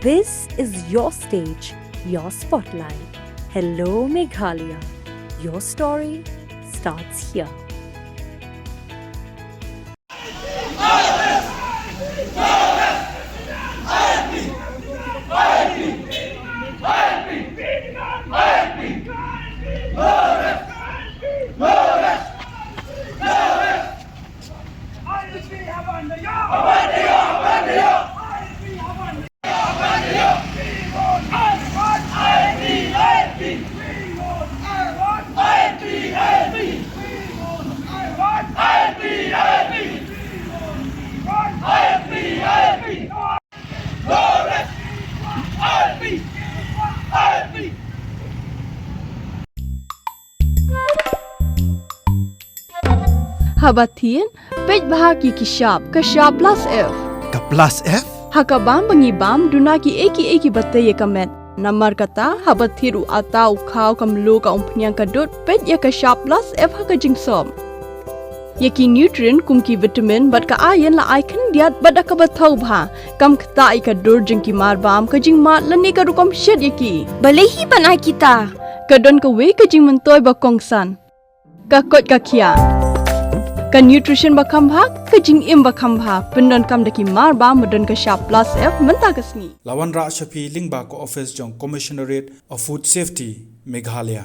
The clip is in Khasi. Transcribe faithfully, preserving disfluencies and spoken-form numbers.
This is your stage, your spotlight. Hello, Meghalaya. Your story starts here. Haba thied, peit bha ki ki shap, ka shap plus F. Ka plus F? Ha ka bam ba ngi bam, duna ki ei ki ei ki ba tei ïa ka met. Namar kata, haba thied u ata, u khaw, ka mluh, ka umphniang, ka dud, peit ïa ka shap plus F ha ka jingsop. Ïa ki nutrient kum ki vitamin bad ka iron la ai khyndiat bad da kaba thaw bha. Kam ktah ïa ka dur jong ki mar bam, ka jingmad lane ka rukom shet ïa ki. Balei hi ban ai kita? Ka don kawei ka jingmyntoi ba kongsan. Ka koit ka khiah. Ka nutrition ba kham bha, ka jingim ba kham bha. Pyndonkam da ki mar bam ba don ka shap plus F mynta ka sngi. La wanrah sha phi lyngba ka office jong Commissionerate of Food Safety, Meghalaya.